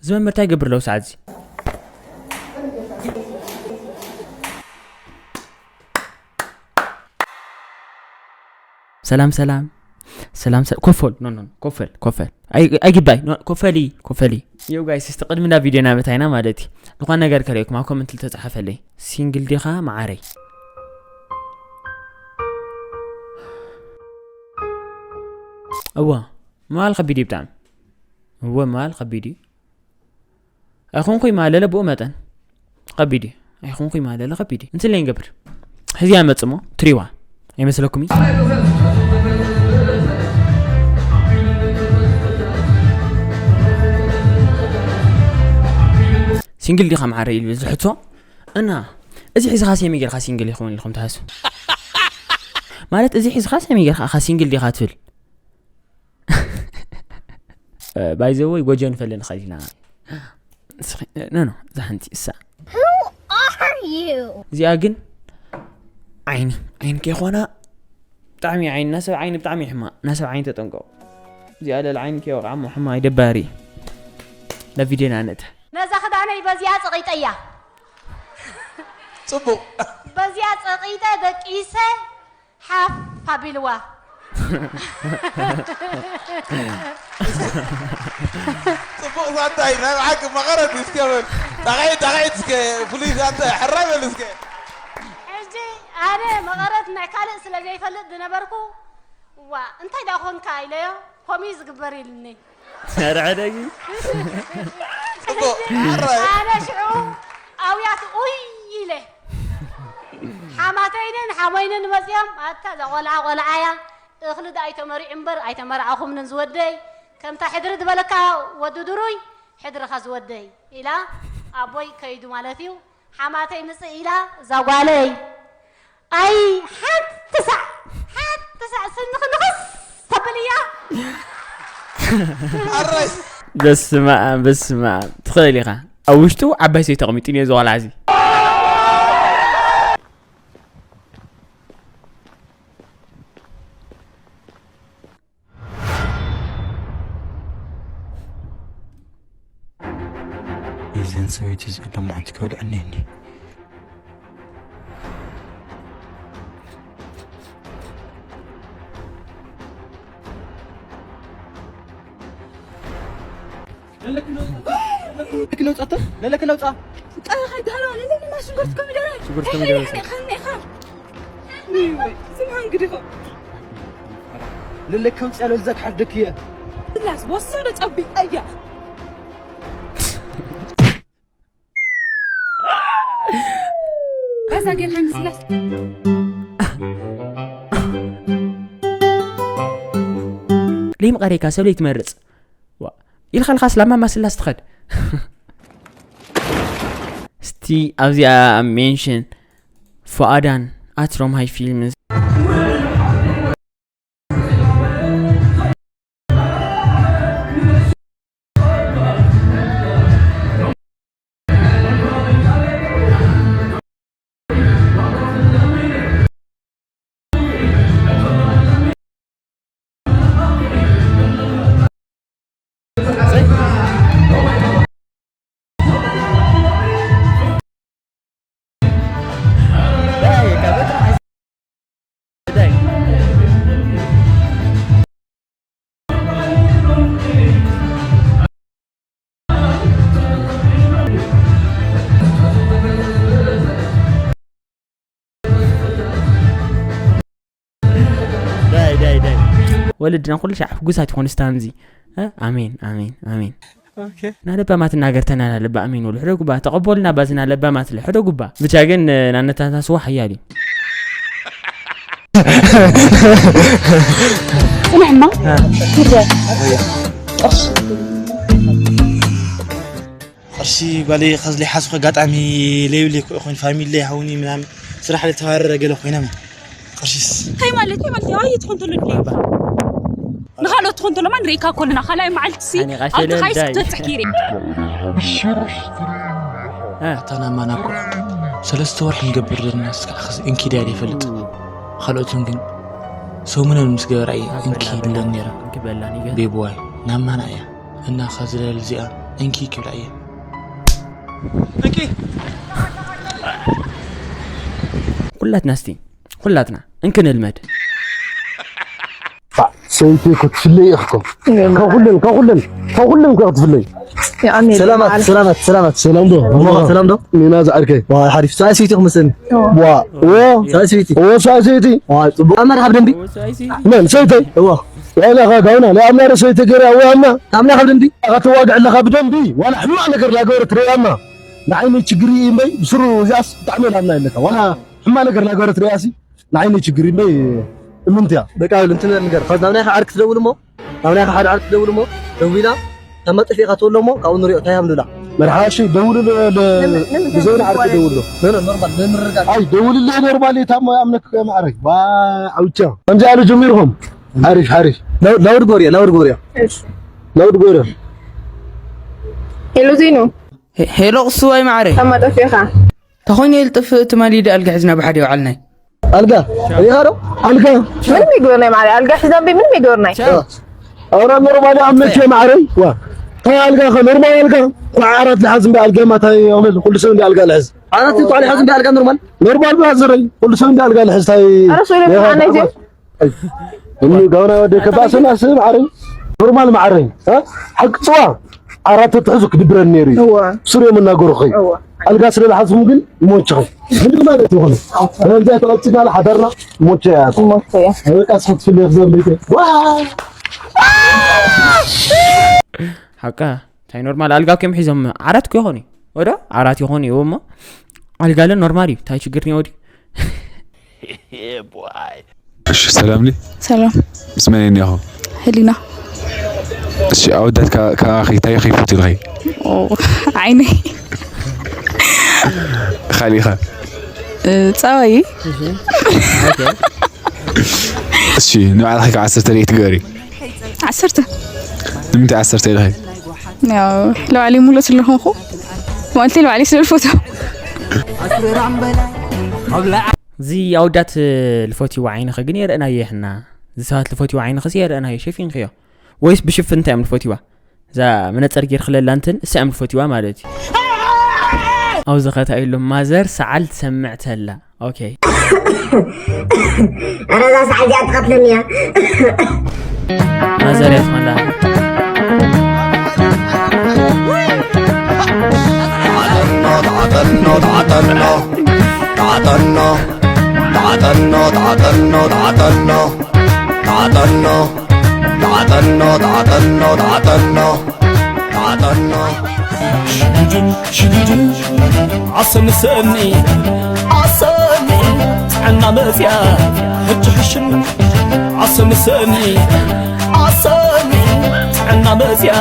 እዚ መምህር እንታይ ይገብር ኣለዉ ሰዓት እዚ? ሰላም፣ ሰላም። ሰላም፣ ሰ-፣ ኮፈል። ኖ፣ ኖ፣ ኖ፣ ኮፈል፣ ኮፈል። ኣይ፣ ኣይግባይ። ኖ፣ ኮፈሊ፣ ኮፈሊ። ዮ ጋይስ፣ እስቲ ቅድሚ ናብ ቪድዮ ናበታይና ማለት እዩ። ዝኾነ ነገር ከርእየኩም ኣብ ኮመንት ዝተጻሓፈለይ። ሲንግል ዲኻ መዓረይ? እዋ፣ ምባል ከቢድ እዩ ብጣዕሚ። እወ፣ ምባል ከቢድ እዩ። ኣይኮንኩይ ማለለ ብኡ መጠን ከቢድ እዩ። ኣይኮንኩይ ማለለ ከቢድ እዩ። እንታይ ንገብር? ሕዚ እያ መጽሞ ትሪዋ ኣይመስለኩም? ሲንግል ዲኻ መዓረ ኢሉ ዝሕቶ እና፣ እዚ ሒዝኻ ሴሚ ጌርካ ሲንግል ይኸውን ኢልኩም ትሓስቡ? ማለት፣ እዚ ሒዝኻ ሴሚ ጌርካ ኢኻ ሲንግል ዲኻ ትብል? ባይዘወይ ጎጆ ንፈለ ንኸድ ኢና። ኖ፣ ኖ፣ እዛ ሓንቲ እሳ። Who are you? እዚኣ ግን ዓይኒ፣ ዓይኒ ከይኮና ብጣዕሚ ዓይኒ፣ ናሰብ ዓይኒ ብጣዕሚ ሕማ፣ ናሰብ ዓይኒ ተጠንቀቑ። እዚኣ ለል ዓይኒ ከይወቕዓ እሞ ሕማ ይደባሪ። ናብ ቪድዮና ንእተ። ነዛ ክዳነይ በዚኣ ጸቒጠያ። ጽቡቕ። በዚኣ ጸቒጠ ደቂሰ ሓፍ ኣቢልዋ። ጽቡቕ ዛንታ እዩ። ናይ ብሓቂ መቐረት እዩ። እስከ በል። ጣቕዒት፣ ጣቕዒት እስከ ፍሉይ ዛንታ እዩ። ሕራይ በል እስከ። ሕጂ ኣነ መቐረት ናይ ካልእ ስለ ዘይፈልጥ ዝነበርኩ፣ "እዋ፣ እንታይ ደኣ ኾንካ?" ኢለዮ፣ "ከምኡ እዩ ዝግበር" ኢሉኒ። ኧረ ሕደጊ። ጽቡቕ፣ ሕራይ። ኣነ ሽዑ ኣውያት ኡይ ኢለ። ሓማተይንን ሓሞይንን መጺኦም፣ "ኣታ እዛ ቆልዓ ቆልዓ እያ፣ እኽሊ ዶ ኣይተመሪዑ እምበር ኣይተመርዓኹምንን ዝወደይ፣ ከምታ ሕድሪ ዝበለካ ወዲ ድሩይ ሕድርኻ ዝወደይ" ኢላ፣ ኣቦይ ከይዱ ማለት እዩ። ሓማተይ ምጽእ ኢላ፣ "እዛ ጓለይ፣ ኣይ ሓንቲ ሳዕ፣ ሓንቲ ሳዕ ስንኺ ንኽስ ተብል እያ?" ኣረይ። በስመ ኣብ፣ በስመ ኣብ። ትኽእል ኢኻ። ኣብ ውሽጡ ዓባይ ሰበይቲ ተቐሚጡ እኒኦ እዚ ቆልዓ እዚ። እዘን ሰበይቲ እዚኣን ሎማዓንቲ ክበልዐኒ እኒ። ለለክ ለውጻ፣ ለለክ ለውጻ። ጣ ኸዳሎ፣ ለለክ ማ ሽንኩርት ኮሚደረ። ሽንኩርት ኮሚደረ። ኸኔ፣ ኸኔ፣ ኸኔ። ስማ እንግዲህ ኸ። ለለክ ከውጽያ ለልዛ ክሓደክ እየ። ላስ ወሰደ ጸቢቅ እያ። በዛ ጌርካ ምስላስ። ለይምቐረይካ ሰብ ለይትመርጽ። ዋ፣ ኢልካ ኢልካ ስላማ ማስላስ ትኸድ። እስቲ ኣብዚኣ ሜንሽን ፉኣዳን ኣትሮምሃይ ፊልምስ። ዳይ፣ ዳይ፣ ዳይ። ወለድና ኩሉ ሻዕ ሕጉሳት ይኾኑ ስታንዚ። እ? ኣሜን፣ ኣሜን፣ ኣሜን። ኦኬ። ናለባማት እናገርተና ናለባ ኣሜን ወሉ። ሕደጉባ፣ ተቐበሉና ባዝና ለባማት ለ። ሕደጉባ። ብቻ ግን፣ እ፣ ናነታታ ስዋ ሓያል እዩ። ጽንሕማ? እ። ሂደ። ቅርሺ ጓለይ፣ ከዚ ለይሓዝኹ ኣጋጣሚ ለይብለይ እኮ ይኾን፣ ፋሚሊ ለይሃውኒ ምናምን፣ ስራሕ ለተባረረ ገለ ኮይነ ማ። ቅርሺስ? እንታይ ማለት እዩ? ማለት እዩ? ኣይ፣ ትኾን ተሎ ድሌ። ንኻልኦት ትኾን ተሎ ማን ርኢካ ኮልና፣ ካልኣይ መዓልቲ ሲ፣ ኣነ ቃሽ ኣብቲ የለ ካይስ እንዳይ። ተትሕኪሪ። እ። ኣታ ናማና እኮ ሰለስተ ወርሒ ንገብር ዘለና፣ እስካዕ ኸዚ እንኪ ድያ ዘይፈልጥ። ካልኦትን ግን ሰሙነን ምስ ገበራ እየ እንኪ ይብለን ነይረን። እንኪ በላን ይገን። ቤብዋይ፣ ናማና እያ። እና ኸዚ ለል እዚኣ እንኪ ክብላ እየ። እንኪ። ኩላትና እስቲ፣ ኩላትና እንክንልመድ። ሰይቲ ክትፍለይ ኢኽኩም። ከኹልን፣ ከኹልን፣ ከኹልን ክትፍለይ። ሰላማት፣ ሰላማት፣ ሰላማት። ሰላም ዶ? ሰላም ዶ? ኒና ዝዓርከይ። ዋ፣ ሓሪፍ። ሰብኣይ ሰይቲ ኢኹም መሰለኒ። ዋ፣ ዎ። ሰብኣይ ሰይቲ። ዎ፣ ሰብኣይ ሰይቲ። ዋ፣ ጽቡቕ። ኣማር ካብ ደንቢ? መን ሰይተይ? እዋ። ዋላ ኻ ጋውና፣ ለኣምና ዶ ሰይቲ ገራ፣ ወይ ኣምና? ኣምና ካብ ደንቢ? ኣኻ ትዋግዕ ኣለኻ ብደንቢ። ዋላ ሕማቕ ነገር ላገበረት ርኣያ ኣምና። ንዓይነይ ችግር እዩ እምበይ፣ ብስሩ እዚኣስ ብጣዕሚ ላምና ኣለካ። ዋላ ሕማቕ ነገር ላገበረት ርኣያ ሲ፣ ንዓይነይ ችግር እዩ እምበይ፣ እምንትያ። በቃ እንትን ነገር፣ ኸዚ ናብ ናይኻ ዓርክ ትደውል እሞ፣ ናብ ናይኻ ሓደ ዓርክ ትደውል እሞ፣ ደዊላ፣ ካብ መጠፊእካ ትወሎ እሞ፣ ካብኡ ንሪኦ፣ እንታይ ሃምሉላ? መርሓሺ፣ ደውሉ ለ-፣ ለ-፣ ንምን-፣ ንምን ብዘይና ዓርክ ትደውል ደውሉ። ኖ፣ ኖ፣ ኖርማል፣ ንምርጋጥ። ኣይ፣ ደውልለይ ኖርማል፣ የታሞ ኣምነክ ማዕረይ። ዋ፣ ዓውቻ። ከምዚ ኣሉ ጀሚርኩም። ሓሪፍ፣ ሓሪፍ። ላው-፣ ላውድ ጎርዮ፣ ላውድ ጎርዮ። እሺ። ላውድ ጎርዮ። ሄሎ ዜኑ። ሄ-፣ ሄሎ ቅሱዋይ ማዕረ። ከመ ጠፊእኻ? ተኾይነ ኢልጥፍ ትማሊ ዲ ኣልጋ ሒዝና ብሓደ ይውዓልናይ። ኣልጋ? ሪኢኻ ዶ? ኣልጋ? ምንም ይግበርናይ ማዕረ። ኣልጋ ሒዛ እምበይ ምንም ይግበርናይ። ቻው። ኣረ ኖርማል ኣምነክ ማዕረይ። ዋ። ታይ ኣልጋ ኸ ኖርማል ኣልጋ? ኳ ዓራት ልሓዝ እምበይ ኣልጋ ማታይ ይቕልል። ኩሉ ሰብ እንዲ ኣልጋ ልሕዝ። ዓራት ኳ ልሓዝ እምበይ ኣልጋ ኖርማል? ኖርማል ብራዘረይ። ኩሉ ሰብ እንዲ ኣልጋ ልሕዝ ታይ ኣረ ሶይለ ሪኢኻ ብርሃነይ ዶ? እኒ ጋውና ወደ ከባሰና ስም ዓረይ ኖርማል ማዕረይ እ? ሓቂ ጽዋ ዓራት ትሕዙ ክድብረን ነይሩ እዩ። እወ። ስሩ የመናገሩ ኸይ እወ። ኣልጋ ስለ ዝሓዝኩም ግን ይሞችኸ ምንም ማለት ይኾነ ስለዚ ተቐጽና ሓዳርና ሞቸ እያ። ሞቸ እያ። በቃ ስሕት ፍል የኽዘም ቤተ ሓቃ እንታይ ኖርማል ኣልጋ ከም ሒዞም ዓራት ኮ ይኾኑ ወደ ዓራት ይኾኑ እዩ እሞ ኣልጋ ለ ኖርማል እዩ እንታይ ችግር ነው ወዲ እሺ ሰላም ሊ ሰላም ምስ መን እኒኹ ህሊና እሺ ኣወዳት ካባኺ እንታይ ኺፈትዩ ኢልኺ ዓይነይ ካሊእኻ ፃባይ እሺ ንባዕልኺ ካብ ዓሰርተ ርእይ ትገሪ ዓሰርተ ንምንታይ ዓሰርተ ኢልኺ ያው ለባዕለይ ሙሉእ ስለኾንኩ ማለት ለባዕለይ ስለልፎቶ እዚ ኣወዳት ልፈትዋ ዓይንኸ ግን የርእናዮ ይሕና እዚ ሰባት ልፈትዋ ዓይንኸስ የርእናዮ ሸፊንክዮ ወይስ ብሽፍንታ እዮም ልፈትዋ እዛ መነፀር ጌርክለላ እንትን እሳ እዮም ልፈትዋ ማለት እዩ ኣብዚ ኸታ ኢሎም ማዘር ሰዓል ትሰምዕ ተላ ኦኬ ኧረ እዛ ሰዓል እዚኣ ትቐትለኒ እያ ማዘር እያ ትኾንላ ሽዱድን ሽዱድን ኣሰኒ ሰኒ ኣሰኒ ጥዕና መፅያ ሕጂ ሕሽኒ ኣሰኒ ሰኒ ኣሰኒ ጥዕና መፅያ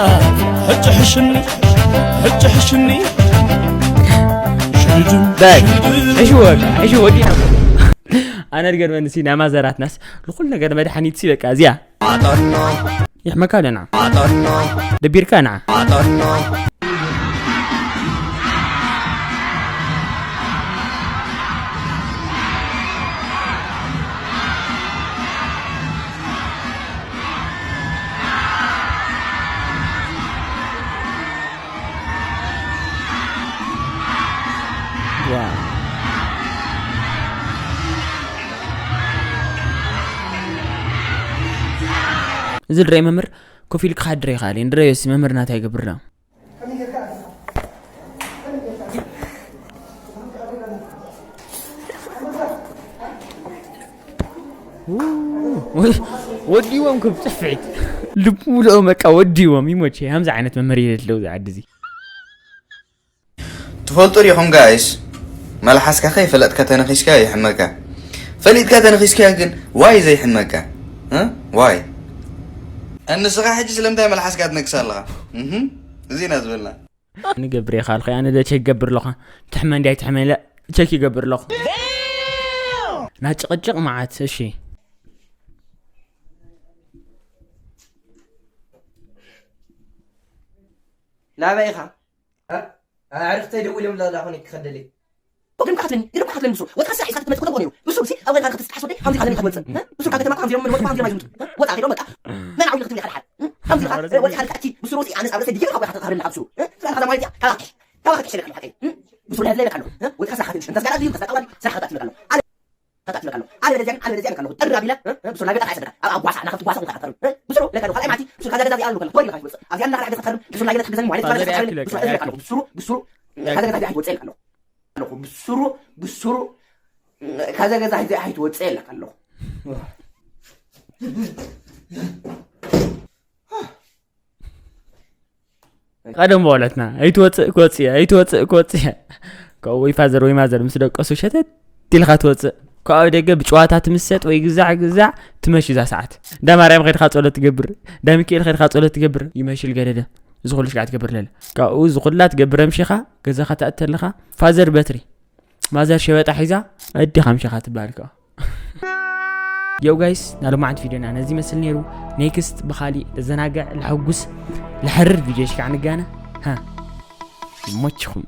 ሕጂ ሕሽኒ ሕጂ ሕሽኒ ሽዱድን ዳይ ሕሽወ ሕሽወ ወዲና ኣነ ድገርመንሲ ናይ ማዘራትናስ ንኩሉ ነገር መድሓኒት ሲ በቃ እዚያ ይሕመካ ኣለና ደቢርካ ንዓ እዚ ድረይ መምህር ኮፍ ኢሉ ክሓድር ይኽእል እዩ ንድረዮሲ መምህር ናታይ ይገብር ዶ ወዲዎም ክብ ፅፍዒት ልቡ ምልኦም በቃ ወዲዎም ይሞቼ ከምዚ ዓይነት መምህር የለ ኣለዉ ዝዓዲ እዚ ትፈልጡ ዲኹም ጋይስ መልሓስካ ከይፈለጥካ ተነኺስካ ይሕመካ ፈሊጥካ ተነኺስካ ግን ዋይ ዘይሕመካ ዋይ እንስኻ ሕጂ ስለምንታይ መልሓስካ ትነክስ ኣለኻ እዚና ዝበልና ንገብር ኢኻ ኣልኸ ኣነ ደ ቸክ ገብር ኣለኻ ትሕመ እንዲያ ትሕመ ኢለ ቸክ ይገብር ኣለኹ ና ጭቕጭቕ መዓት እሺ ናበይ ኢኻ ኣዕርኽተይ ደው ኢሎም ላላ ኾነ ክኸደለይ ግርም ካትለኒ ግርም ካትለኒ ብሱ ወጥካ ስራሕ ኢስካ ትመጽእ ኮነ ኮነ ብሱ ሲ ኣብ ገርካ ክትስራሕ ሰደይ ከምዚ ካትለኒ ክትመጽእ ብሱ ካብ ከተማ ከምዚ ሎም ወጥካ ከምዚ ማይዝምቱ ወጣ ከይዶ በቃ መን ዓው ልክትብል ሓደ ሓደ ከምዚ ኢኻ ወጥካ ከይዶ በቃ ብሱ ሮሲ ኣነስ ኣብ ረሰ ድየር ካብ ካትለኒ ብሱ እዛ ማለት እያ፣ ካባካ፣ ካባካ ክሕሸለካ ኣለኹ፣ ሓቀይ። እም? ብሱር ናይ ዝለካ ኣለኹ። እ? ወይ ተኸሳኻ ትንሽ፣ እንተ ስጋዳ ድዩ፣ እንተ ስጋዳ ቀባዲ፣ ስጋዳ ኣለኹ። ኣለ፣ ተጣጥለካ ኣለኹ። ኣለ፣ ደዚያ ግን፣ ኣለ፣ ደዚያ ኣለካ ኣለኹ። ጥራ ቢለ፣ እ? እ? ብሱር ናይ ገዛ ጣዕሰ ደካ። ኣብ፣ ኣብ ጓሳ፣ ናኸ ጓሳ ኹንካ ተኸርም። እ? ብሱሩ፣ ለካ ኣለኹ። ካልኣይ ማዕልቲ፣ ብሱር ካዛ ገዛ እዚኣ ኣለኹ። ወይ ለካ ይወፅእ። ኣብዚኣ እናኸዳ ኣይገዛ ተኸርም፣ ብሱር ናይ ገዛ ትሕግዘኒ ማለት፣ ኣዘር ትሕግዘኒ፣ ያክል ትሕግዘኒ፣ በቃ። ትሕግዘኒ ኣለኹ። ብሱሩ፣ ብሱሩ፣ ካዛ ገዛ እዚኣ ኣይትወፅእ ኣለኹ። ኣለኹ። ብሱሩ፣ ብሱሩ፣ ካዛ ገዛ እዚኣ ኣይትወፅእ ኣለካ ኣለኹ። ቀደም በወለትና ኣይትወፅእ ክወፅእ እያ ኣይትወፅእ ክወፅእ እያ። ካብኡ ወይ ፋዘር ወይ ማዘር ምስ ደቀሱ ሸተት ኢልካ ትወፅእ። ካብኡ ደገ ብጨዋታ ትምሰጥ ወይ ግዛዕ ግዛዕ ትመሽ እዛ ሰዓት። እንዳ ማርያም ከድካ ፀሎት ትገብር፣ እንዳ ሚካኤል ከድካ ፀሎት ትገብር። ይመሽል ገደደ። እዚ ኩሉ ሽጋዕ ትገብር ለለ። ካብኡ እዚ ኩላ ትገብር ኣምሽኻ ገዛኻ ትኣቲ ኣለኻ። ፋዘር በትሪ፣ ማዘር ሸበጣ ሒዛ፣ ኣዲኻ ኣምሽኻ ትበሃል ከኣ። ዮ ጋይስ፣ ናይ ሎማዓንቲ ቪድዮና ነዚ ይመስል ነይሩ። ኔክስት ብኻሊእ ለዘናግዕ፣ ለሐጉስ፣ ለሐርር ቪድዮ ሽካዕ ንጋነ። ሃ፣ ይመችኹም።